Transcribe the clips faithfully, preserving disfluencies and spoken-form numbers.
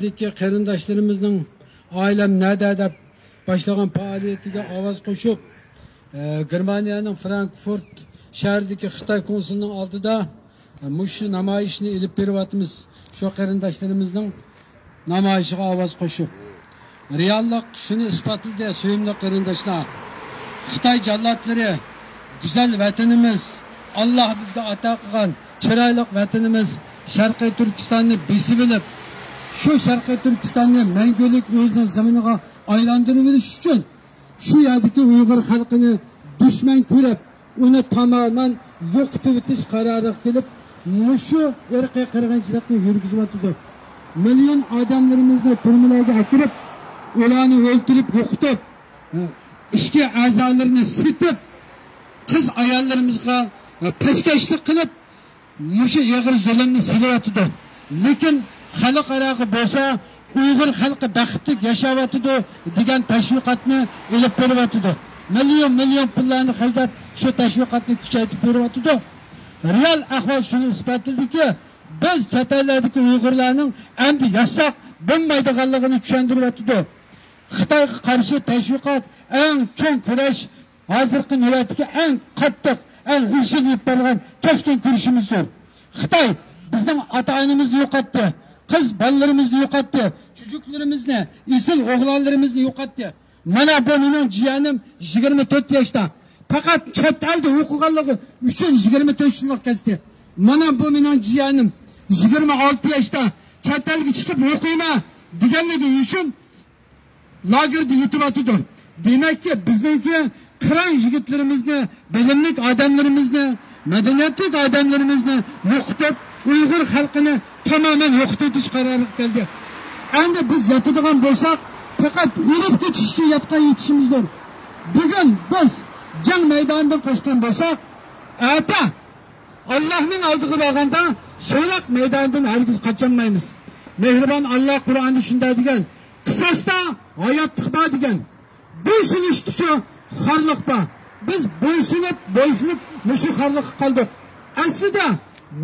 دىكى قېرىنداشلىرىمىزنىڭ ئائىلەم نەدە دەپ باشلىغان پائالىيىتىگە ئاۋاز قوشۇپ، ئە، گېرمانىيەنىڭ فرانكفورت شەھىرىدىكى خىتاي كونسۇلىنىڭ ئالدىدا، ئە، مۇشۇ نامايىشنى ئېلىپ بېرىۋاتىمىز. شۇ قېرىنداشلىرىمىزنىڭ نامايىشىغا ئاۋاز قوشۇپ، رېئاللىق شۇنى ئىسپاتلىدى، سۆيۈملۈك قېرىنداشلار. خىتاي جاللاتلىرى گۈزەل ۋەتىنىمىز، ئاللا بىزگە ئاتا قىلغان چىرايلىق ۋەتىنىمىز شەرقىي تۈركىستاننى بېسىۋېلىپ، شۇ شەرقىي تۈركىستاننى مەڭگۈلۈك ئۆزىنىڭ زېمىنىغا ئايلاندۇرۇۋېلىش ئۈچۈن، شۇ يەردىكى ئۇيغۇر خەلقىنى دۈشمەن كۆرۈپ، ئۇنى تامامەن يوقىتىۋېتىش قارارىغا كېلىپ، مۇشۇ ئىرقىي قىرغىنچىلىقنى يۈرگۈزۈۋاتىدۇ. مىليون ئادەملىرىمىزنى تۈرمىلەرگە ئەكىرىپ، ئۇلارنى ئۆلتۈرۈپ، يوقىتىپ، ئىچكى ئەزالىرىنى سېتىپ، قىز ئاياللىرىمىزغا پەسكەشلىك قىلىپ، مۇشۇ ئېغىر زۇلۇمنى سېلىۋاتىدۇ. لېكىن خەلقئاراغا بولسا، ئۇيغۇر خەلقى بەختلىك ياشاۋاتىدۇ دېگەن تەشۋىقاتنى ئېلىپ بېرىۋاتىدۇ. مىليون، مىليون پۇللارنى خەجلەپ، شۇ تەشۋىقاتنى كۈچەيتىپ بېرىۋاتىدۇ. رېئال ئەھۋال شۇنى ئىسپاتلىدىكى، بىز چەت ئەللەردىكى ئۇيغۇرلارنىڭ ئەمدى ياتساق بولمايدىغانلىقىنى چۈشەندۈرۈۋاتىدۇ. خىتايغا قارشى تەشۋىقات ئەڭ چوڭ كۈرەش، ھازىرقى نۆۋەتتىكى ئەڭ قاتتىق، ئەڭ ئىزچىل ئېلىپ بارغان كەسكىن كۈرىشىمىزدۇر. خىتاي بىزنىڭ ئاتا-ئانىمىزنى يوقاتتى، قىز بالىلىرىمىزنى يوقاتتى، چۈجۈكلىرىمىزنى، ئېسىل ئوغلانلىرىمىزنى يوقاتتى. مانا بۇ مېنىڭ جىيەنىم يىگىرمە تۆت ياشتا. پەقەت چەت ئەلدە ئوقۇغانلىقى ئۈچۈن يىگىرمە تۆت يىللىق كەچتى. مانا بۇ مېنىڭ جىيەنىم يىگىرمە ئالتە ياشتا چەت ئەلگە چىقىپ ئوقۇيمەن دېگەنلىكى ئۈچۈن لاگېردا يېتىۋاتىدۇ. دېمەككى، بىزنىڭكى قىران يىگىتلىرىمىزنى، بىلىملىك ئادەملىرىمىزنى، مەدەنىيەتلىك ئادەملىرىمىزنى يوقىتىپ، ئۇيغۇر خەلقىنى تامامەن يوقىتىۋېتىش قارارىغا كەلدى. ئەمدى بىز ياتىدىغان بولساق، پەقەت ئۆلۈپ كېتىش ئۈچۈن ياتقان يېتىشىمىزدۇر. بۈگۈن بىز جەڭ مەيدانىدىن قاچقان بولساق، ئەتە ئاللاھنىڭ ئالدىغا بارغاندا سوراق مەيدانىدىن ھەرگىز قاچالمايمىز. مېھرىبان ئاللاھ قۇرئاندا شۇنداق دېگەن، قىساستا ھاياتلىق بار دېگەن. بويسۇنۇشتىچۇ خارلىق بار. بىز بويسۇنۇپ، بويسۇنۇپ مۇشۇ خارلىققا قالدۇق. ئەسلىدە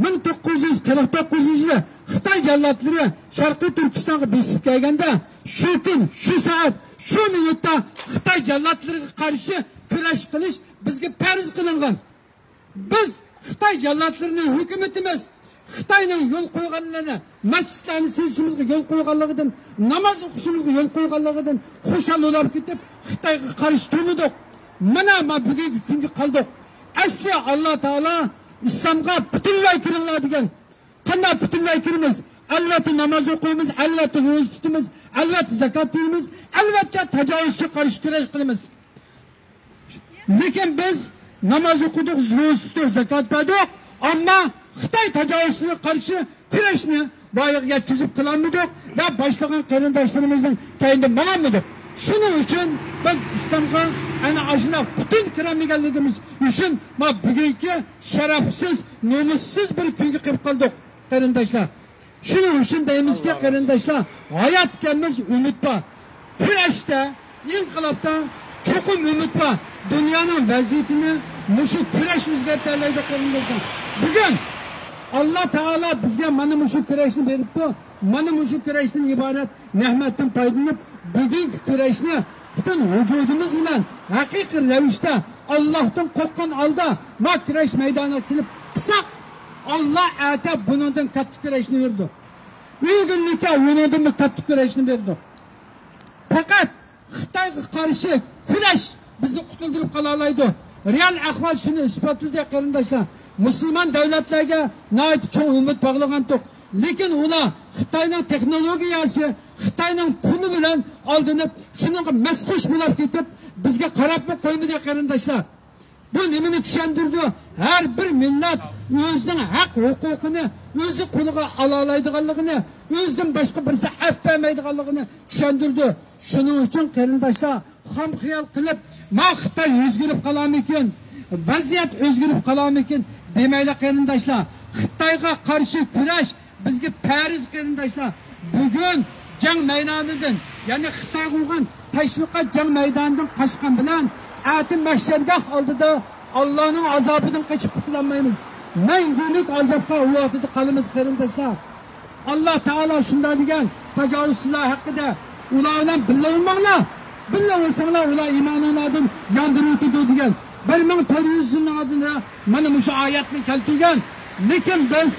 مىڭ توققۇز يۈز قىرىق توققۇزىنچى يىلى خىتاي جاللاتلىرى شەرقىي تۈركىستانغا بېسىپ كەلگەندە، شۇ كۈن، شۇ سائەت، شۇ مىنۇتتا خىتاي جاللاتلىرىغا قارشى كۈرەش قىلىش بىزگە پەرز قىلىنغان. بىز خىتاي جاللاتلىرىنى ھۆكۈمىتىمىز خىتاينىڭ يول قويغانلىرىنى، مەسچىتلەرنى سېلىشىمىزغا يول قويغانلىقىدىن، ناماز ئوقۇشىمىزغا يول قويغانلىقىدىن خۇشال بولۇپ كېتىپ، خىتايغا قارشى تۇرمىدۇق. مانا، ما بۈگۈنكى كۈنگە قالدۇق. ئەسلى ئاللا تائالا ئىسلامغا پۈتۈنلەي كىرىڭلار دېگەن. قانداق پۈتۈنلەي كىرىمىز؟ ئەلۋەتتە ناماز ئوقۇيمىز، ئەلۋەتتە روزا تۇتىمىز، ئەلۋەتتە زاكات بېرىمىز، ئەلۋەتتە تاجاۋۇزچىغا قارشى كۈرەش قىلىمىز. لېكىن بىز ناماز ئوقۇدۇق، روزا تۇتتۇق، زاكات بەردۇق، ئەمما خىتاي تاجاۋۇزچىسىغا قارشى كۈرەشنى بايىغا يەتكۈزۈپ قىلالمىدۇق ۋە باشلىغان قېرىنداشلىرىمىزنىڭ كەينىدىن ماڭالمىدۇق. شۇنىڭ ئۈچۈن بىز ئىسلامغا ئەنە ئاشۇنداق پۈتۈن كىرەلمىگەنلىكىمىز ئۈچۈن ما بۈگۈنكى شەرەپسىز، نومۇسسىز بىر كۈنگە قېلىپ قالدۇق، قېرىنداشلار. شۇنىڭ ئۈچۈن دەيمىزكى، قېرىنداشلار، ھايات ئىكەنمىز، ئۈمىد بار. كۈرەشتە، ئىنقىلابتا چوقۇم ئۈمىد بار. دۇنيانىڭ ۋەزىيىتىنى مۇشۇ كۈرەش ئۆزگەرتەلەيدۇ، قېرىنداشلار. بۈگۈن ئاللا تائالا بىزگە مانا مۇشۇ كۈرەشنى بېرىپتۇ. مانا مۇشۇ كۈرەشتىن ئىبارەت نېمەتتىن پايدىلىنىپ، بۈگۈنكى كۈرەشنى پۈتۈن ۋۇجۇدىمىز بىلەن ھەقىقىي رەۋىشتە، ئاللاھتىن قورققان ھالدا ما كۈرەش مەيدانىغا كېلىپ قىلساق، ئاللا ئەتە بۇنىڭدىن كاتتا كۈرەشنى بېرىدۇ. ئۆگۈنلۈكە ئۇنىڭدىنمۇ كاتتا كۈرەشنى بېرىدۇ. پەقەت خىتايغا قارشى كۈرەش بىزنى قۇتۇلدۇرۇپ قالالايدۇ. رېئال ئەھۋال شۇنى ئىسپاتلىدى، قېرىنداشلار. مۇسۇلمان دۆلەتلەرگە ناھايىتى چوڭ ئۈمىد باغلىغانتۇق. لېكىن ئۇلار خىتاينىڭ تېخنولوگىيەسى، خىتاينىڭ پۇلى بىلەن ئالدىنىپ، شۇنىڭغا مەستخۇش بولۇپ كېتىپ، بىزگە قاراپمۇ قويمىدى، قېرىنداشلار. بۇ نېمىنى چۈشەندۈرىدۇ؟ ھەر بىر مىللەت ئۆزىنىڭ ھەق ھوقۇقىنى ئۆزى قولىغا ئالالايدىغانلىقىنى، ئۆزىدىن باشقا بىرسى ئەپ بەرمەيدىغانلىقىنى چۈشەندۈرىدۇ. شۇنىڭ ئۈچۈن، قېرىنداشلار، خام خىيال قىلىپ، ما خىتاي ئۆزگىرىپ قالارمىكىن، ۋەزىيەت ئۆزگىرىپ قالارمىكىن دېمەيلى، قېرىنداشلار. خىتايغا قارشى كۈرەش بىزگە پەرز، قېرىنداشلار. بۈگۈن جەڭ مەيدانىدىن، يەنى خىتايغا بولغان تەشۋىقات جەڭ مەيدانىدىن قاچقان بىلەن، ئەتە مەھشەرگاھ ئالدىدا ئاللانىڭ ئازابىدىن قېچىپ قۇتۇلالمايمىز. مەڭگۈلۈك ئازابقا ئۇ ۋاقتىدا قالىمىز، قېرىنداشلار. ئاللا تائالا شۇنداق دېگەن، تاجاۋۇزچىلار ھەققىدە، ئۇلار بىلەن بىللە بولماڭلار، بىللە بولساڭلار ئۇلار ئىمانىڭلاردىن ياندۇرۇۋېتىدۇ دېگەن. بىر مىڭ تۆت يۈز يىلنىڭ ئالدىدا مانا مۇشۇ ئايەتنى كەلتۈرگەن. لېكىن بىز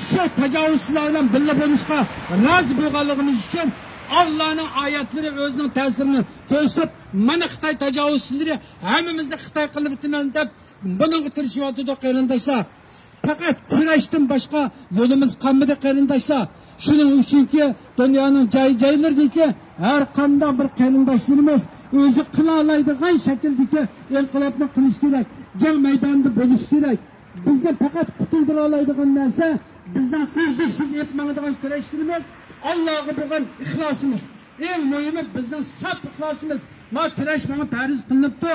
شۇ تاجاۋۇزچىلار بىلەن بىللە بولۇشقا رازى بولغانلىقىمىز ئۈچۈن، ئاللانىڭ ئايەتلىرى ئۆزىنىڭ تەسىرىنى كۆرسىتىپ، مانا خىتاي تاجاۋۇزچىلىرى ھەممىمىزنى خىتاي قىلىۋېتىمەن دەپ بۇنىڭغا تىرىشىۋاتىدۇ، قېرىنداشلار. پەقەت كۈرەشتىن باشقا يولىمىز قالمىدى، قېرىنداشلار. شۇنىڭ ئۈچۈنكى دۇنيانىڭ جاي-جايلىرىدىكى ھەر قانداق بىر قېرىنداشلىرىمىز ئۆزى قىلالايدىغان شەكىلدىكى ئىنقىلابنى قىلىش كېرەك، جەڭ مەيدانىدا بولۇش كېرەك. بىزنى پەقەت قۇتۇلدۇرالايدىغان نەرسە بىزنىڭ ئۈزلۈكسىز ئېلىپ ماڭىدىغان كۈرەشلىرىمىز، ئاللاغا بولغان ئىخلاسىمىز. ئەڭ مۇھىمى بىزنىڭ ساپ ئىخلاسىمىز. ما كۈرەش ماڭا پەرز قىلىنىپتۇ،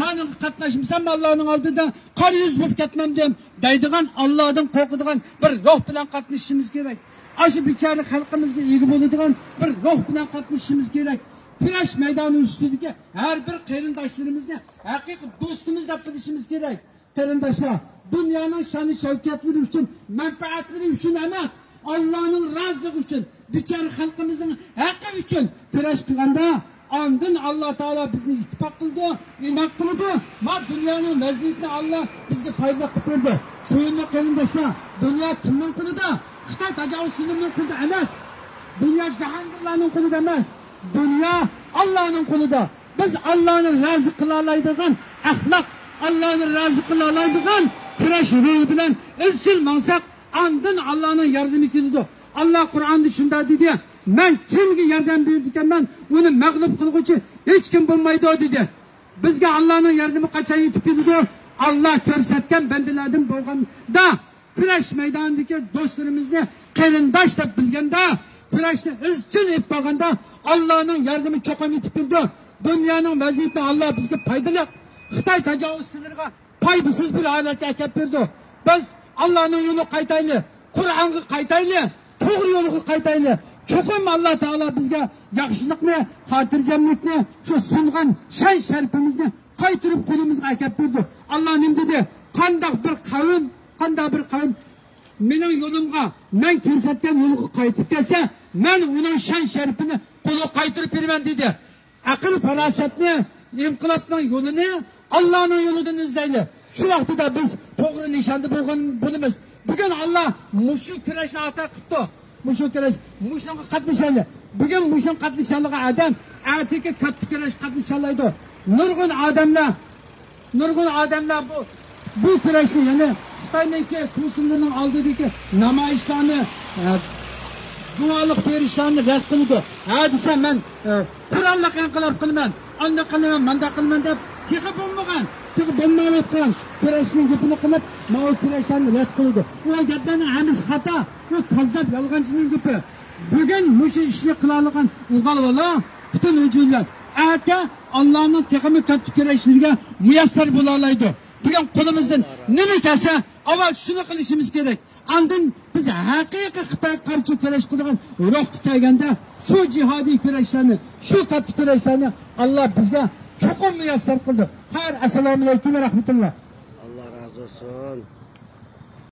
مانىڭغا قاتناشمىسام ئاللانىڭ ئالدىدا قارا يۈز بولۇپ كەتمەمدىم دەيدىغان، ئاللادىن قورقىدىغان بىر روھ بىلەن قاتنىشىشىمىز كېرەك. ئاشۇ بىچارە خەلقىمىزگە ئىگە بولىدىغان بىر روھ بىلەن قاتنىشىشىمىز كېرەك. كۈرەش مەيدانى ئۈستىدىكى ھەر بىر قېرىنداشلىرىمىزنى ھەقىقىي دوستىمىز دەپ بىلىشىمىز كېرەك. قېرىنداشلار، دۇنيانىڭ شان-شەۋكەتلىرى ئۈچۈن، مەنپەئەتلىرى ئۈچۈن ئەمەس، ئاللانىڭ رازىلىقى ئۈچۈن، بىچارە خەلقىمىزنىڭ ھەققى ئۈچۈن كۈرەش قىلغاندا، ئاندىن ئاللا تائالا بىزنى ئىتتىپاق قىلىدۇ، ئىناق قىلىدۇ. ما دۇنيانىڭ ۋەزىيىتىنى ئاللا بىزگە پايدىلىق قىلىپ بېرىدۇ. سۆيۈملۈك قېرىنداشلار، دۇنيا كىمنىڭ قولىدا؟ خىتاي تاجاۋۇزچىلىرىنىڭ قولىدا ئەمەس. دۇنيا جاھانگىرلارنىڭ قولىدا ئەمەس. دۇنيا ئاللانىڭ قولىدا. بىز ئاللانى رازى قىلالايدىغان ئەخلاق، ئاللانى رازى قىلالايدىغان كۈرەش روھى بىلەن ئىزچىل ماڭساق، ئاندىن ئاللانىڭ ياردىمى كېلىدۇ. ئاللا قۇرئاندا شۇنداق دېدى، مەن كىمگە ياردەم بېرىدىكەنمەن، ئۇنى مەغلۇپ قىلغۇچى ھېچكىم بولمايدۇ، دېدى. بىزگە ئاللانىڭ ياردىمى قاچان يېتىپ كېلىدۇ؟ ئاللا كۆرسەتكەن بەندىلەردىن بولغاندا، كۈرەش مەيدانىدىكى دوستلىرىمىزنى قېرىنداش دەپ بىلگەندە، كۈرەشنى ئىزچىل ئېلىپ بارغاندا، ئاللانىڭ ياردىمى چوقۇم يېتىپ كېلىدۇ. دۇنيانىڭ ۋەزىيىتىنى ئاللا بىزگە پايدىلىق، خىتاي تاجاۋۇزچىلىرىغا پايدىسىز بىر ھالەتكە ئەكەپ بېرىدۇ. بىز ئاللانىڭ يولىغا قايتايلى، قۇرئانغا قايتايلى، توغرا يولغا قايتايلى. چوقۇم ئاللا تائالا بىزگە ياخشىلىقنى، خاتىرجەملىكنى، شۇ سۇنغان شان شەرىپىمىزنى قايتۇرۇپ قولىمىزغا ئەكەپ بېرىدۇ. ئاللا نېمە دېدى؟ قانداق بىر قەۋم، قانداق بىر قەۋم مېنىڭ يولۇمغا، مەن كۆرسەتكەن يولغا قايتىپ كەلسە، مەن ئۇنىڭ شان شەرىپىنى قولىغا قايتۇرۇپ بېرىمەن، دېدى. ئەقىل پاراسەتنى، ئىنقىلابنىڭ يولىنى ئاللانىڭ يولىدىن ئىزدەيلى. شۇ ۋاقتىدا بىز توغرا نىشاندا بولغان بولىمىز. بۈگۈن ئاللا مۇشۇ كۈرەشنى ئاتا قىپتۇ. مۇشۇ كۈرەش، مۇشۇنىڭغا قاتنىشايلى. بۈگۈن مۇشۇنىڭغا قاتنىشالىغان ئادەم ئەتىكى كاتتا كۈرەشكە قاتنىشالايدۇ. نۇرغۇن ئادەملەر، نۇرغۇن ئادەملەر بۇ، بۇ كۈرەشنى، يەنى خىتاينىڭكى كونسۇللىرىنىڭ ئالدىدىكى نامايىشلارنى، ئە، گۇۋاھلىق بېرىشلارنى رەت قىلىدۇ. ھە دېسە، مەن، ئە، قوراللىق ئىنقىلاب قىلىمەن، ئانداق قىلىمەن، مانداق قىلىمەن دەپ، تېخى بولمىغان، تېخى بولمايۋاتقان كۈرەشنىڭ گېپىنى قىلىپ، ماۋۇ كۈرەشلەرنى رەت قىلىدۇ. ئۇ گەپلەرنىڭ ھەممىسى خاتا. ئۇ كاززاپ، يالغانچىنىڭ گېپى. بۈگۈن مۇشۇ ئىشنى قىلالىغان ئىلغار بالا پۈتۈن ۋۇجۇدى بىلەن، ئەتە ئاللانىڭ تېخىمۇ كاتتا كۈرەشلىرىگە مۇيەسسەر بولالايدۇ. بۈگۈن قولىمىزدىن نېمە كەلسە، ئاۋۋال شۇنى قىلىشىمىز كېرەك. ئاندىن بىز ھەقىقىي خىتايغا قارشى كۈرەش قىلىدىغان روھقا كەلگەندە، شۇ جىھادىي كۈرەشلەرنى، شۇ كاتتا كۈرەشلەرنى ئاللا بىزگە چوقۇم مۇيەسسەر قىلىدۇ. خەير، ئەسسالامۇئەلەيكۇم ۋە رەھمەتۇللا. ئاللا رازى بولسۇن.